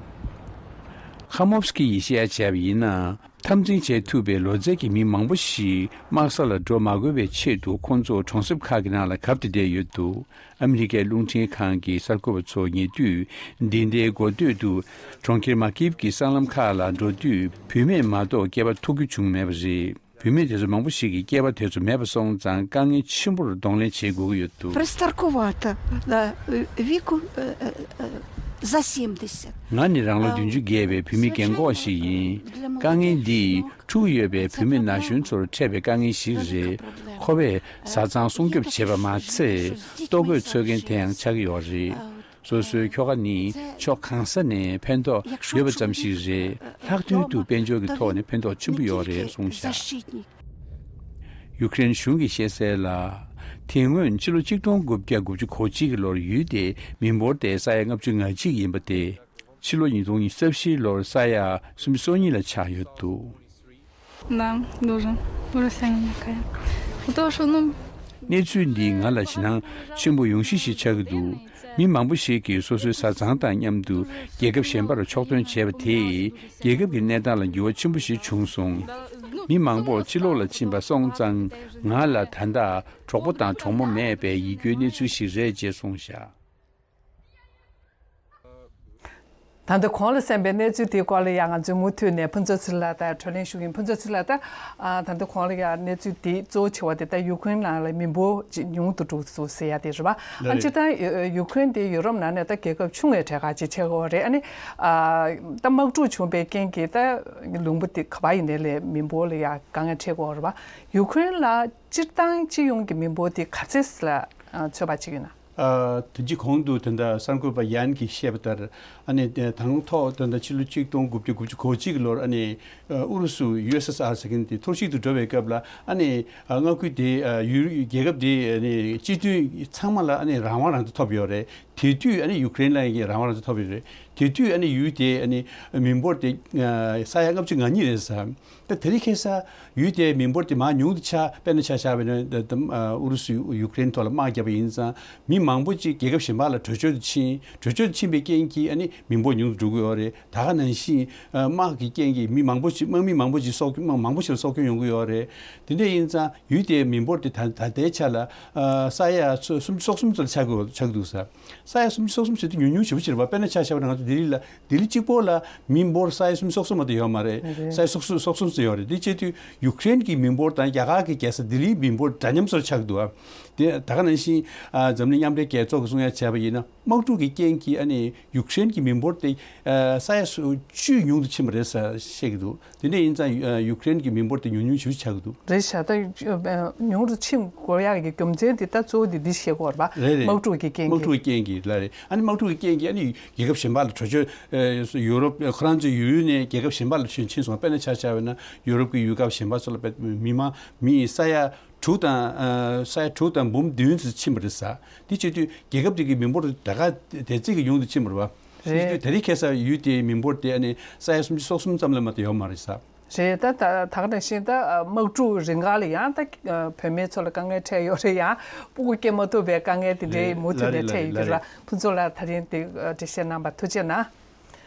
ཁ་མོབ་སི་ཀི་ཡིས་བཤད་ཡ་བྱས་པ་ཡིན་ན། འཐབ་འཛིང་བྱེད་ཐུབ་པའི་ལོ་ཚད་ཀྱི་མི་མང་པོ་ཞིག་དམག་ས་ལ་འགྲོ་མ་དགོས་པའི་ཆེད་དུ་ཁོང་ཚོ་གྲོང་གསེབ་ཁག་གི་ནང་ལ་གབ་སྟེ་བསྡད་ཡོད་འདུག། ཨ་མི་རི་ཀའི་རླུང་འཕྲིན་ཁང་གི་གསར་འགོད་པ་ཚོ་ཉེ་དུས་འདི་ཟླའི་འགོ་སྟོད་དུ་གྲོང་ཁྱེར་མ་ཀིབ་ཀྱི་སྲང་ལམ་ཁག་ལ་འགྲོ་དུས་བུད་མེད་མ་གཏོགས་སྐྱེས་པ་ཐུག་རྒྱུ་བྱུང་མེད་པ་རེད། བུད་མེད་དེ་ཚོ་མང་པོ་ཞིག་གིས་སྐྱེས་པ་དེ་ཚོ་མེད་པ་སོང་ཙང་དཀའ་ངལ་ཆེན་པོར་གདོང་ལེན་བྱེད་དགོས་ཀྱི་ཡོད་འདུག། Пристарковато, да, э, веку, э, э, э, за семьдесят. ང་ནི་རང་ལོ་བདུན་ཅུ་བརྒལ་བའི་བུད་མེད་རྒན་གོག་ཞིག་ཡིན། དཀའ་ངལ་འདི་ཕྲུ་གུ་ཡོད་པའི་བུད་མེད་ན་གཞོན་ཚོར་འཕྲད་པའི་དཀའ་ངལ་ཞིག་རེད། ཁོ་པས་བཟའ་ཚང་སྲུང་སྐྱོབ་བྱེད་པ་མ་ཚད་ལྟོ་གོས་འཚོལ་མཁན་དེ་ཡང་ཆགས་ཀྱི་ཡོད་རེད། སོ་སོའི་ཁྱོ་ག་ནི་ཕྱོགས་གང་ས་ནས་ཕན་ཐོགས་ཡོད་པ་ཙམ་ཞིག་རེད། ལྷག་དོན་དུ་དཔལ་འབྱོར་གྱི་ཐོག་ནས་ཕན་ཐོགས་ཆེན་པོ་ཡོད་རེད་གསུངས་བཞག། ཡུ་ཀེ་རེན་གཞུང་གིས་བཤད་གསལ་ལ། དེ་སྔོན་ཕྱི་ལོ་ཆིག་སྟོང་དགུ་བརྒྱ་དགུ་བཅུ་གོ་གཅིག་གི་ལོར་ཡུལ་དེའི་མི་འབོར་དེ་ས་ཡ་ལྔ་བཅུ་ང་གཅིག་ཡིན་པ་དེ། ཕྱི་ལོ་ཉིས་སྟོང་ཉི་ཤུ་རྩ་བཞིའི་ལོར་ས་ཡ་སུམ་ཅུ་སོ་གཉིས་ལ་ཆགས་ཡོད་འདུག། Да, должен. Урусянин какая. Потому что, ну, གནས་ཚུལ་འདིས་ང་ལ་ཞེད་སྣང་ཆེན་པོ་ཡོང་གཞི་ཞིག་ཆགས་ཀྱི་འདུག། མི་མང་པོ་ཞིག་གིས་སོ་སོའི་བཟའ་ཚང་དང་མཉམ་དུ་རྒྱལ་ཁབ་གཞན་པར་ཕྱོགས་ཐོན་བྱས་པ་དེས་རྒྱལ་ཁབ་ཀྱི་གནས་སྟངས་ལ་འགྱུར་བ་ཆེན་པོ་ཞིག་བྱུང་སོང་། མི་མང་པོ་ཕྱི་ལོགས་ལ་ཕྱིན་པ་སོང་ཙང་ང་ལ་ད་ལྟ་གྲོགས་པོ་དང་གྲོགས་མོ་མེད་པའི་ཡིད་སྐྱོའི་གནས་ཚུལ་ཞིག་རེད་ཅེས་གསུངས་བཞག། ད་ལྟ་གོང་ལ་གསན་པའི་གནས་ཚུལ་དེའི་སྐོར་ལ་ཡང་ང་ཚོས་མུ་མཐུད་ནས་ཕུན་ཚོགས་ཚེ་རིང་ལགས་དང་བགྲོ་གླེང་ཞུ་གི་ཡིན། ཕུན་ཚོགས་ཚེ་རིང་ལགས། ད་ཨ་ད་ལྟ་གོང་ལ་ཡང་གནས་ཚུལ་དེ་གཙོ་བོ་ཆེ་བ་དེ་ད་ཡུ་ཀེ་རེན་ནང་ལ་མི་འབོར་ཅིག་ཉུང་དུ་འགྲོ་སོང་ཟེར་ཡ་དེ་རེད་པ། ཨ་ནི་སྤྱིར་བཏང་ཡུ་ཡུ་ཀེ་རེན་དེ་ཡུ་རོབ་ནང་ནས་ད་རྒྱལ་ཁབ་ཆུང་བའི་གྲས་ཁག་ཅིག་ཆགས་ཀྱི་ཡོད་རེད། ཨ་ནི་ཨ་ད་དམག་འཁྲུག་བྱུང་བའི་རྐྱེན་གྱིས་ད་ལུང་པ་དེ་ག་པར་ཡིན་ནའི་ལས་མི་འབོར་ལ་ཡང་དཀའ་ངལ་འཕྲད་ཀྱི་ཡོད་རེད་པ། ཡུ་ཀེ་རེན་ལ་སྤྱིར་བཏང་སྤྱི་ཡོངས་ཀྱི་མི་འབོར་དེ་ག་ཚད་ལ་ཨ་ཚོད་དཔག་བྱེད་ཀྱི་ཡོད་ན། ཨ། དེ་རྗེས་གོང་དུ་ད་ལྟ་གསར་འགོད་པ་ཡན་གྱིས་བཤད་པ་ལྟར། ཨ་ནི་དང་ཐོག་ད་ལྟ་ཕྱི་ལོ་ཆིག་སྟོང་དགུ་བརྒྱ་དགུ་བཅུ་གོ་གཅིག་གི་ལོར་ཨ་ནི་ཨུ་རུ་སུ་ཡུ་ཨེས་ཨེས་ཨར་ཟེར་མཁན་དེ་འཐོར་བཤིག་ཏུ་འགྲོ་བའི་སྐབས་ལ། ཨ་ནི་མངའ་ཁུལ་དེ་ཡུ་རྒྱལ་ཁབ་དེ་ཨ་ནི་སྤྱི་མཐུན་ཚང་མ་ལ་ཨ་ནི་རང་དབང་རང་བཙན་ཐོབ་ཡོད་རེད། དེ་དུས་ཨ་ནི་ཡུ་ཀེ་རེན་ལ་ཡང་རང་དབང་རང་བཙན་ཐོབ་ཡོད་རེད། དེ་དུས་ཨ་ནི་ཡུལ་དེ་ཨ་ནི་མི་འབོར་དེ་ས་ཡ་ལྔ་བཅུ་ང་གཉིས་རེད་ཟེར། ད་དེ་རིང་ཁ་སང་ཡུལ་དེའི་མི་འབོར་དེ་མར་ཉུང་དུ་ཆག་དཔེར་ན་ཆ་བཞག་པ་ཡིན་ན་ཨུ་རུ་སུས་ཡུ་ཀེ་རེན་ཐོག་ལ་དམག་བརྒྱབ་པ་ཡིན་ཙང་མི་མང་པོ་ཅིག་རྒྱལ་ཁབ་གཞན་པ་ལ་བྲོས་བྱོལ་དུ་ཕྱིན། བྲོས་བྱོལ་དུ་ཕྱིན་པའི་རྐྱེན་གྱིས་ཨ་ནི་མི་འབོར་ཉུང་དུ་འགྲོ་གི་ཡོད་རེད། ད་ག་ནང་བཞིན་དམག་གི་རྐྱེན་གྱིས་མི་མང་པོ་ཅིག་དམག་མི་མང་པོ་ཅིག་སྲོག་དམག་མང་པོ་ཞིག་ལ་སྲོག་སྐྱོན་ཡོང་གི་ཡོད་རེད། དེ་འདྲ་ཡིན་ཙང་ཡུལ་དེའི་མི་འབོར་དེ་ད་ད་ལྟའི་ཆ་ལ་ས་ཡ་སུམ་ཅུ་སོ་གསུམ་ཙམ་ཆགས་ཀྱི་ཆགས་ཀྱི་འདུག་ཟེར། ས་ཡ་སུམ་ཅུ་སོ་གསུམ་ཟེར་དུས་ཉུང་ཉུང་ཞེ་པོ་ཅིག་རེད་པ། དཔེར་ན་ཆ་བཞག་པ་ན་ང་ཚོ་ལྡི་ལི་ལ་ལྡི་ལི་གཅིག་པོ་ལ་མི་འབོར་ས་ཡ་སུམ་ཅུ་སོ་གསུམ་མ་གཏོགས་ཡོད་མ་རེད། རེད། ས་ཡ་སོ་གསུམ་སོ་གསུམ་ཙམ་ཡོད་རེད། དེ་བྱེད་དུས་ཡུ་ཀེ་རེན་གྱི་མི་འབོར་དང་རྒྱ་གར་གྱི་རྒྱལ་ས་ལྡི་ལིའི་མི་འབོར་འདྲ་མཉམ་བཟོ་ཆགས་འདུག་ཨ། དེ་ད་ག་ནང་བཞིན་ཨ་འཛམ་གླིང་མཉམ་འབྲེལ་རྒྱལ་ཚོགས་ཀྱི་གསུང་ཡ་བྱས་པ་ཡིན་ན་དམག་འཁྲུག་གི་རྐྱེན་གྱིས་ཨ་ནི་ཡུ་ཀེ་རེན་གྱི་མི་འབོར་དེ་ཨ་ས་ཡ་སུ་བཅུ་ཉུང་དུ་ཕྱིན་པ་རེད་ཟེར་བཤད་ཀྱི་འདུག། དེ་འདྲ་ཡིན་ཙང་ཡུ་ཡུ་ཀེ་རེན་གྱི་མི་འབོར་དེ་ཉུང་ཉུང་ཞེ་པོ་ཆགས་ཀྱི་འདུག། རེད་ཤག། ད་ཉུང་དུ་ཕྱིན་དགོས་ཡག་གི་རྒྱུ་མཚན་དེ་ད་གཙོ་བོ་དེ་འདི་བཤད་དགོས་རེད་པ། རེད་རེད། དམག་འཁྲུག་གི་རྐྱེན་གྱིས། དམག་འཁྲུག་གི་རྐྱེན་གྱིས་ལ་རེད། ཨ་ནི་དམག་འཁྲུག་གི་རྐྱེན་གྱིས་ཨ་ནི་རྒྱལ་ཁབ་གཞན་པ་ལ་བྲོས་བྱོལ། ཨ་ཡུ་རོབ་ཁོ་རང་ཚོའི་ཡུལ་ནས་རྒྱལ་ཁབ་གཞན་པ་ལ་ཕྱིན་ཕྱིན་སོང་། དཔེར་ན་ཆ་བཞག་པ་ན་ཡུ་རོབ་ཀྱི་ཡུལ་ཁག་གཞན་པ་ཚོ་ལ་དཔེ་མི་མང་མི་ས་ཡ་དྲུག་དང་ཨ་ས་ཡ་དྲུག་དང་འབུམ་བདུན་ཙམ་ཕྱིན་པ་རེད་ཟེར། དེ་བྱེད་དུས་རྒྱལ་ཁབ་དེ་གི་མི་འབོར་ད་ག་དེ་ཙམ་གྱིས་ཉུང་དུ་ཕྱིན་པ་རེད་པ། རེད། དེ་དུས་དེ་རིང་ཁ་སང་ཡུལ་དེའི་མི་འབོར་དེ་ཨ་ནི་ས་ཡ་སུམ་ཅུ་སོ་གསུམ་ཙམ་ལས་མ་གཏོགས་ཡོད་མ་རེད་ཟེར། རེད། ད་ད་ད་ག་ནང་བཞིན་ད་དམག་འཁྲུག་རིང་ག་ལ་ཡང་ད་བུད་མེད་ཚོ་ལ་དཀའ་ངལ་འཕྲད་ཡོད་རེད། ཡང་སྤུ་གུ་སྐྱེ་མ་ཐུབ་པའི་དཀའ་ངལ་དེ་འདྲའི་མུ་མཐུད་ནས་འཕྲད་ཡོད་ཀྱི་རེད། ཕུན་ཚོགས་ལགས་ད་རིང་དེ་འགྲེལ་བཤད་གནང་བར་ཐུགས་རྗེ་གནང་།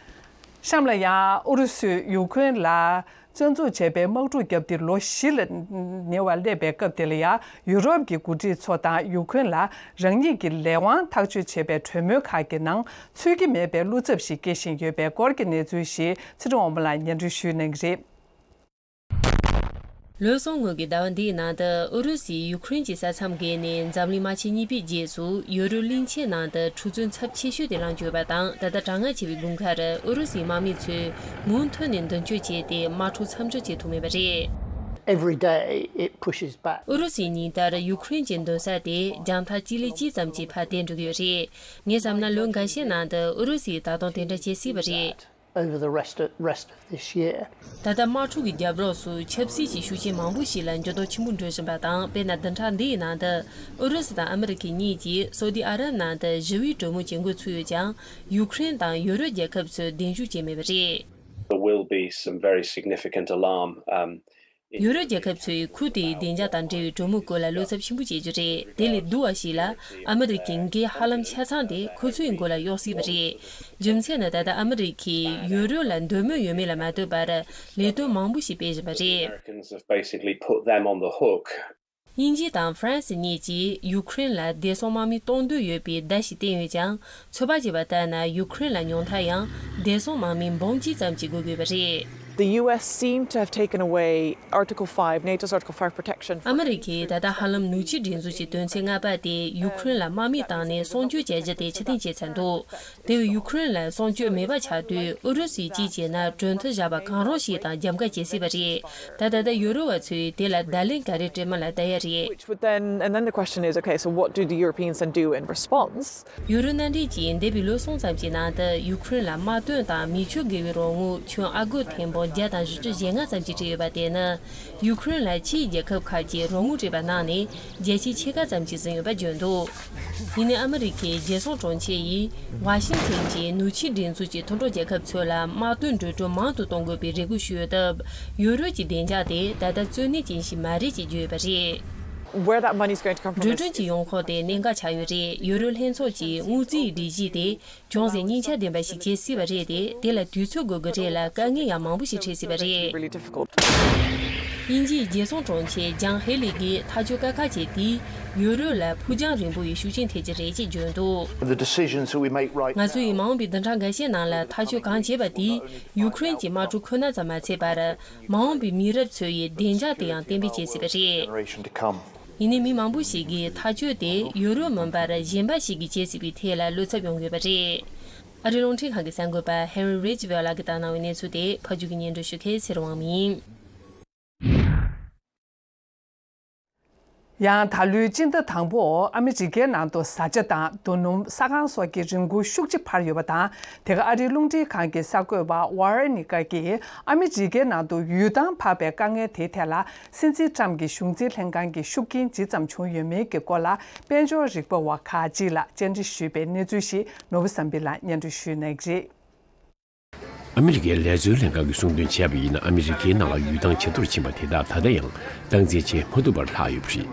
གཤམ་ལ་ཡང་ཨུ་རུ་སུས་ཡུ་ཁུ་རེན་ལ་བཙོན་འཛུལ་བྱས་པའི་དམག་འཁྲུག་བརྒྱབ་སྟེ་ལོ་བཞི་ལ་ཉེ་བར་སླེབས་པའི་སྐབས་དེ་ལ་ཡང་ཡུ་རོབ་ཀྱི་འགོ་ཁྲིད་ཚོ་དང་ཡུ་ཁུ་རེན་ལ་རང་ཉིད་ཀྱི་ལས་དབང་ཐག་གཅོད་བྱས་པའི་གྲོས་མོལ་ཁག་གི་ནང་ཚུད་ཀྱི་མེད་པའི་བློ་འཚབ་ཞིག་སྐྱེ་བཞིན་ཡོད་པའི་སྐོར་གྱི་གནས་ཚུལ་ཞིག་ཚེ་རིང་དབང་མོ་ལགས་སྙན་སྒྲོན་ཞུ་གནང་གི་རེད། ལོ་གསུམ་སྔོན་གྱི་ཟླ་བ་འདིའི་ནང་དུ་ཨུ་རུ་སུས་ཡུ་ཁུ་རེན་གྱི་ས་མཚམས་བརྒལ་ནས་འཛམ་གླིང་དམག་ཆེན་གཉིས་པའི་རྗེས་སུ་ཡོ་རོབ་གླིང་ཆེན་ནང་དུ་འཁྲུག་རྩོད་ཚབས་ཆེ་ཤོས་དེ་བསླངས་ཡོད་པ་དང་། ད་ལྟ་གྲང་ངར་ཆེ་བའི་དགུན་ཁར་ཨུ་རུ་སུའི་དམག་མི་ཚོས་མུ་མཐུད་ནས་མདུན་སྐྱོད་བྱས་ཏེ་དམག་འཁྲུག་མཚམས་འཇོག་བྱེད་ཐུབ་མེད་པ་རེད། Every day it pushes back. ཨུ་རུ་སུའི་ཉིན་ལྟར་ཡུ་ཁུ་རེན་གྱི་འདུན་ས་དེ་རྒྱང་ཐག་གཅིག་ལས་གཅིག་ཙམ་གྱིས་ཕར་བཏེགས་འགྲོ་གི་ཡོད་རེད། ངས་བསམ་ན་ལོ་འགའ་ཤས་ནང་དུ་ཨུ་རུ་སུས་ད་དུང་དེ་འདྲ་བྱེད་སྲིད་པ་རེད། Over the rest of, rest of this year. ད་ལྟ་དམག་འཁྲུག་གི་རྒྱབ་ལོགས་སུ་ཆབ་སྲིད་ཀྱི་ཤུགས་རྐྱེན་མང་པོ་ཞིག་ལ་འགྱུར་ལྡོག་ཆེན་པོ་འགྲོ་བཞིན་པ་དང་། དཔེར་ན་བདུན་ཕྲག་འདིའི་ནང་དུ་ཨུ་རུ་སུ་དང་ཨ་མི་རི་ཁ་གཉིས་ཀྱིས་སོ་ཏི་ཨ་རབ་ནང་དུ་ཞི་བའི་གྲོས་མོལ་བྱེད་འགོ་ཚུགས་ཡོད་ཀྱང་། ཡུ་ཁུ་རེན་དང་ཡུ་རོབ་རྒྱལ་ཁབ་ཚོས་གདན་ཞུ་བྱས་མེད་པ་རེད། There will be some very significant alarm, um, in ཡུ་རོབ་རྒྱལ་ཁབ་ཚོས་ཁུལ་དེའི་བདེ་འཇགས་དང་འབྲེལ་བའི་གྲོས་མོལ་སྐོར་ལ་བློ་འཚབ་ཆེན་པོ་བྱེད་རྒྱུ་རེད། དེ་ལས་སྡུག་པ་ཞིག་ལ་ཨ་མི་རི་ཀའི་འགན་ཧ་ལམ་ཆ་ཚང་དེ་ཁོ་ཚོའི་མགོ་ལ་གཡོག་སྲིད་པ་རེད། རྒྱུ་མཚན་ནི་ད་ལྟ་ཨ་མི་རི་ཀས་ཡུ་རོབ་ལ་འདོད་མོས་ཡོད་མེད་ལ་མ་ལྟོས་པར་ལས་དོན་མང་པོ་ཞིག་སྤེལ་བཞིན་པ་རེད། Americans have basically put them on the hook. དབྱིན་ཇི་དང་ཧྥ་རན་སི་གཉིས་ཀྱིས་ཡུ་ཁུ་རེན་ལ་བདེ་སྲུང་དམག་མི་གཏོང་འདོད་ཡོད་པའི་བརྡ་ཞིག་བསྟན་ཡོད་ཀྱང་། ཚོད་དཔག་བྱས་པ་ལྟར་ན་ཡུ་ཁུ་རེན་ལ་ཉུང་མཐར་ཡང་བདེ་སྲུང་དམག་མི་འབུམ་གཅིག་ཙམ་ཞིག་དགོས་ཀྱི་ཡོད་པ་རེད། The U S seem to have taken away Article five, NATO's Article five protection for ཨ་མི་རི་ཀས་ད་ལྟ་ཧ་ལམ་ནུས་ཆེའི་སྒྲིག་འཛུགས་ཀྱི་དོན་ཚན་ལྔ་པ་དེ་ཡུ་ཁུ་རེན་ལ་དམག་མི་བཏང་ནས་སྲུང་སྐྱོབ་བྱ་རྒྱུ་དེ་ཕྱིར་འཐེན་བྱས་ཚར་འདུག་དེ་བས་ཡུ་ཁུ་རེན་ལ་སྲུང་སྐྱོབ་མེད་པ་ཆགས་དུས། ཨུ་རུ་སུས་ཅིས་བྱས་ན་གྲོས་མཐུན་བཞག་པ་གང་རུང་ཞིག་དང་རྒྱབ་འགལ་བྱེད་སྲིད་པ་རེད། ད་ད་ལྟ་ཡུ་རོབ་པ་ཚོས་དེ་ལ་བརྡ་ལན་ག་རེ་སྤྲད་མིན་ལ་བལྟ་ཡ་རེད། Which would then, and then the question is, okay, so what do the Europeans then do in response? ཡུ་རོབ་མནའ་འབྲེལ་གྱིས་འདས་པའི་ལོ་གསུམ་ཙམ་གྱི་ནང་དུ་ཡུ་ཁུ་རེན་ལ་དམག་དོན་དང་མི་ཆོས་དགེ་བའི་རོགས་དངུལ་ཁྱོན་ཨ་སྒོར་ཐེར་འབུམ་བརྒྱ་དང་བཞི་བཅུ་ཞེ་ལྔ་ཙམ་ཞིག་སྤྲད་ཡོད་པ་དེ་ནི། ཡུ་ཁུ་རེན་ལ་ཕྱིའི་རྒྱལ་ཁབ་ཁག་གིས་རོགས་དངུལ་སྤྲད་པ་ནང་ནས་བརྒྱ་ཆའི་ཕྱེད་ཀ་ཙམ་ཞིག་ཟིན་ཡོད་པ་བརྗོད་འདུག་ཡིན་ནའི་ཨ་མི་རི་ཁའི་རྒྱལ་སྲུང་དྲུང་ཆེ་ཡིས་ཝ་ཤིང་ཊོན་གྱི་ནུས་ཆེའི་སྒྲིག་འཛུགས་ཀྱི་མཐུན་གྲོགས་རྒྱལ་ཁབ་ཚོ་ལ་དམག་དོན་འགྲོ་གྲོན་མང་དུ་གཏོང་དགོས་པའི་རེ་སྐུལ་ཞུས་ཡོད་སྟབས། ཡུ་རོབ་ཀྱི་བདེ་འཇགས་དེ་ད་ལྟ་གཙོ་གནད་ཅན་ཞིག་མ་རེད་ཅེས་བརྗོད་ཡོད་པ་རེད། Where that money is going to come from འགྲོ་is གྲོན་གྱི་ཡོང་ཁུངས་དེ་གནད་འགག་ཆགས་ཡོད་རེད། ཡུ་རོབ་ལྷན་ཚོགས་ཀྱི་དངུལ་རྩིས་སྒྲིག་གཞི་དེ་ཅུང་ཟད་སྙིང་ཆ་ལྡན་པ་ཞིག་བྱེད་སྲིད་པ་རེད་དེ། དེ་ལ་དུས་ཚོད་དགོས་ཀྱི་རེད་ལ། དཀའ་ངལ་ཡང་མང་པོ་ཞིག་འཕྲད་སྲིད་པ་རེད། Really difficult. དབྱིན་ཇིའི་རྒྱལ་སྲུང་དྲུང་ཆེ་ཇང་ཧེ་ལི་གིས་ཐག་གཅོད་ཁག་ཁག་ཅིག་དེས་ཡུ་རོབ་ལ་ཕུགས་རྒྱང་རིང་པོ་ཡི་ཤུགས་རྐྱེན་ཐེབས་ཀྱི་རེད་ཅེས་བརྗོད་འདུག The decisions that we make right ང་ཚོས་now མ་འོངས་པའི་བདུན་ཕྲག་འགའ་ཤས་ནང་ལ་ཐག་གཅོད་གང་བྱས་པ་དེས་ཡུ་ཁུ་རེན་གྱི་དམག་འཁྲུག་ཁོ་ན་ཙམ་མ་ཚད་པར། མ་འོངས་པའི་མི་རབས་ཚོ་ཡི་བདེ་འཇགས་དེ་ཡང་གཏན་འབེབས་བྱེད་སྲིད་པ་རེད། Generation to come. ཡིན་ནའི་མི་མང་པོ་ཞིག་གིས་ཐག་གཅོད་དེ་ཡུ་རོབ་མིན་པར་གཞན་པ་ཞིག་གིས་བྱེད་སྲིད་པའི་ཐད་ལ་བློ་འཚབ་ཡོང་གི་ཡོད་པ་རེད། ཨ་རིའི་རླུང་འཕྲིན་ཁང་གི་གསར་འགོད་པ་ཧེ་རི་རེ་ཇི་ཝེལ་ལགས་ཀྱིས་བཏང་གནང་བའི་གནས་ཚུལ་དེ་ཕབ་སྒྱུར་གྱིས་སྙན་སྒྲོན་ཞུ་མཁན་ཚེ་རིང་དབང་མོ་ཡིན། ཡང་ད་ལོའི་སྤྱི་ཟླ་དང་པོ་ཨ་མི་རི་ཀའི་ནང་དུ་བཟའ་བཅའ་དང་རྡོ་སྣུམ། ས་ཁང་སོགས་ཀྱི་རིན་གོང་ཤུགས་ཆེ་འཕར་ཡོད་པ་དང་། དེ་ག་ཨ་རིའི་རླུང་འཕྲིན་ཁང་གི་གསར་འགོད་པ་ཝ་ར་ནི་ཀ་གིས་ཨ་མི་རི་ཀའི་ནང་དུ་ཡུལ་ཐང་འཕར་བའི་དཀའ་ངལ་དེའི་ཐད་ལ། སྲིད་འཛིན་ཊམ་གྱི་གཞུང་འཛིན་ལྷན་ཁང་གི་ཤུགས་རྐྱེན་ཇི་ཙམ་བྱུང་ཡོད་མེད་ཀྱི་སྐོར་ལ་དཔལ་འབྱོར་རིག་པ་བ་ཁག་ཅིག་ལ་བཅར་འདྲི་ཞུས་པའི་གནས་ཚུལ་ཞིག་ནོར་བུ་བསམ་འཕེལ་ལགས་སྙན་སྒྲོན་ཞུ་གནང་གི་རེད། ཨ་མི་རི་ཀའི་ལས་བཟོའི་ལྷན་ཁང་གིས་གསུངས་དོན་བྱས་པ་ཡིན་ན། ཨ་མི་རི་ཀའི་ནང་ལ་ཡུལ་ཐང་ཇེ་མཐོར་ཕྱིན་པ་དེ་དག་ད་ལྟ་ཡང་སྟངས་འཛིན་བྱེད་མ་ཐུབ་པར་ལྷག་ཡོད་པ་རེད།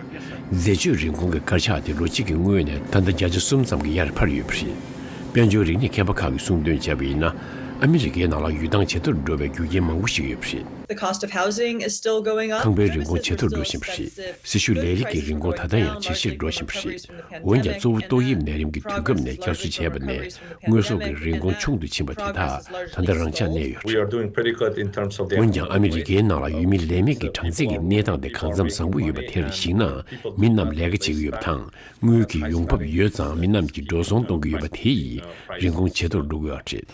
འཛད་སྤྱོད་རིན་གོང་གི་དཀར་ཆག་དེ་ལོ་གཅིག་གི་སྔོན་ནས་ད་ལྟ་བརྒྱ་ཆ་གསུམ་ཙམ་གྱིས་ཡར་འཕར་ཡོད་པ་རེད། དཔལ་འབྱོར་རིག་གནས་མཁས་པ་ཁག་གིས་གསུངས་དོན་བྱས་པ་ཡིན་ན། ཨ་མི་རི་ཀའི་ནང་ལ་ཡུལ་ཐང་ཇེ་མཐོར་འགྲོ་བའི་རྒྱུ་རྐྱེན་མང་པོ་ཞིག་ཡོད་པ་རེད། The cost of housing is still going up. ཁང་པའི་རིན་གོང་ཇེ་མཐོར་འགྲོ་བཞིན་པ་རེད། སྲི་ཞུ་ལས་རིགས་ཀྱི་རིན་གོང་ད་ལྟ་ཡང་ཇེ་ཆེར་འགྲོ་བཞིན་པ་རེད། འོན་ཀྱང་། གཙོ་བོ་ཏོག་དབྱིབས་ནད་རིམས་ཀྱི་དུས་སྐབས་ནས་བསྐྱར་གསོ་བྱས་པ་ནས་དངོས་ཟོག་གི་རིན་གོང་ཆུང་དུ་ཕྱིན་པ་དེ་དག་ད་ལྟ་རང་འཇགས་གནས་ཡོད་རེད། འོན་ཀྱང་། ཨ་མི་རི་ཀའི་ནང་ལ་ཡུལ་མི་ལས་མེད་ཀྱི་གྲངས་ཚད་ཀྱི་གནས་སྟངས་དེ་གང་འཚམ་བཟང་པོ་ཡོད་པ་དེར་གཞིགས་ན། མི་རྣམས་ལས་ཀ་བྱེད་ཀྱི་ཡོད་པ་དང་། དངུལ་གྱི་ཡོང་འབབ་ཡོད་ཙང་མི་རྣམས་ཀྱིས་འགྲོ་སོང་གཏོང་གི་ཡོད་པ་དེ་ཡིས་རིན་གོང་ཇེ་མཐོར་འགྲོ་གི་ཡོད་རེད།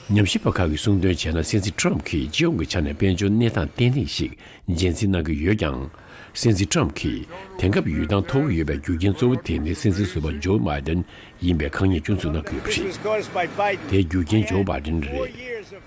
ཉམས་ཞིབ་པ་ཁག་གིས་གསུངས་དོན་བྱས་ན། སྲིད་འཛིན་ཊམ་གྱིས་སྤྱི་ཡོངས་ཀྱི་ཆ་ནས་དཔལ་འབྱོར་གནས་སྟངས་བརྟན་ལྷིང་ཞིག་རྒྱུན་འཛིན་གནང་གི་ཡོད་ཀྱང་། སྲིད་འཛིན་ཊམ་གྱིས་དེང་སྐབས་ཡུལ་ཐང་མཐོ་བོ་ཡོད་པའི་རྒྱུ་རྐྱེན་གཙོ་བོ་དེ་ནི་སྲིད་འཛིན་ཟུར་པ་ཇོ་བྷའི་ཏན་ཡིན་པའི་ཁ་ཉིན་སྐྱོན་འཛུགས་གནང་གི་ཡོད་པ་རེད། དེའི་རྒྱུ་རྐྱེན་ཇོ་བྷའི་ཏན་རེད།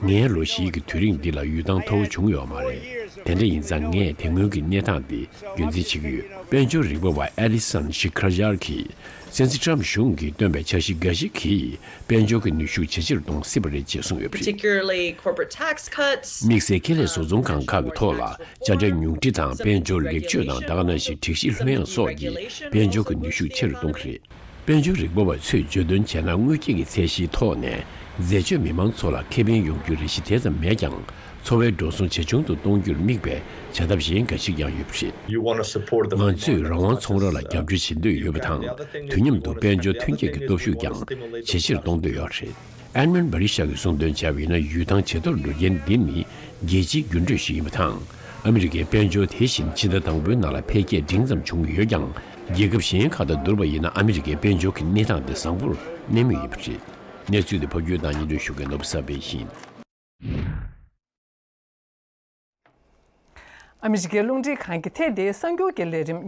ངས་ལོ་བཞིའི་གི་དུས་རིང་འདི་ལ་ཡུལ་ཐང་མཐོ་བོ་བྱུང་ཡོད་མ་རེད། དེ་འདྲ་ཡིན་ཙང་ངས་དེ་སྔོན་གྱི་གནས་སྟངས་འདི་རྒྱུན་འཛིན་བྱེད་ཀྱི་ཡོད། དཔལ་འབྱོར་རིག་པ་བ་ཨེ་ལི་སན་ཤི་ཁར་ཡར་གྱིས། སྲིད་འཛིན་ཊམ་གཞུང་གིས་བཏོན་པའི་འཆར་གཞི་འགའ་ཞིག་གིས་དཔལ་འབྱོར་གྱི་ནུས་ཤུགས་ཇེ་ཆེར་གཏོང་སྲིད་པ་རེད་ཅེས་གསུངས་ཡོད་པ་རེད། Particularly corporate tax cuts. དམིགས་བསལ་ཁེ་ལས་བཟོ་ཚོང་ཁང་ཁག་གི་ཐོག་ལ་དཔྱ་ཁྲལ་ཉུང་འཕྲི་དང་། དཔལ་འབྱོར་ལེགས་བཅོས་དང་། ད་ག་ནང་བཞིན་སྒྲིག་གཞི་ལྷོད་ཡངས་སོགས་ཀྱིས་དཔལ་འབྱོར་གྱི་ནུས་ཤུགས་ཆེ་རུ་གཏོང་གི་རེད། དཔལ་འབྱོར་རིག་པ་བ་ཚོས་བརྗོད་དོན་བྱས་ན། དངུལ་སྐྱེད་ཀྱི་ཚད་གཞིའི་ཐོག་ནས་འཛད་སྤྱོད་མི་མང་ཚོ་ལ་ཁེ་ཕན་ཡོང་རྒྱུའི་རེ་ཞིག་དེ་ཙམ་མེད་ཀྱང་། འཚོ་བའི་འགྲོ་སོང་ཇེ་ཆུང་དུ་གཏོང་རྒྱུར་དམིགས་པའི་བྱ་ཐབས་གཞན་འགའ་ཞིག་ཀྱང་ཡོད་པ་རེད། You wanna support the ང་ཚོས་རང་དབང་ཚོང་ར་ལ་རྒྱབ་སྐྱོར་བྱེད་འདོད་ཡོད་པ་དང་། དུས་མཉམ་དུ་དཔལ་འབྱོར་ཐོན་སྐྱེད་ཀྱི་སྟོབས་ཤུགས་ཀྱང་ཇེ་ཆེར་གཏོང་འདོད་ཡོད་རེད། ཨེན་མན་བྷ་རི་ཤ་གིས་གསུངས་དོན་བྱས་པ་ཡིན་ན། ཡུལ་ཐང་ཇེ་མཐོར་འགྲོ་རྐྱེན་འདི་ནི་རྒྱལ་སྤྱིའི་འགྱུར་འགྲོས་ཤིག་ཡིན་པ་དང་། ཨ་མི་རི་ཀའི་དཔལ་འབྱོར་དེ་བཞིན་ཕྱི་ཟླ་དང་པོའི་ནང་ལ་འཕེལ་རྒྱས་འབྲིང་ཙམ་བྱུང་ཡོད་ཀྱང་། རྒྱལ་ཁབ་གཞན་ཁག་དང་བསྡུར་བ་ཡིན་ན། ཨ་མི་རི་ཀའི་དཔལ་འབྱོར་གྱི་གནས་སྟངས་དེ་བཟང་པོར་གནས་མུས་ཡིན་པ་རེད། གནས་ཚུལ་དེ་ཕབ་སྒྱུར་དང་སྙན་སྒྲོན་ཞུ་མཁན་ནོར་བུ་བསམ་འཕེལ་ཡིན། ཨ་མི་རི་ཀའི་རླུང་འཕྲིན་ཁང་གི་ཐད་དེ་གསར་འགྱུར་གྱི་ལས་རིམ།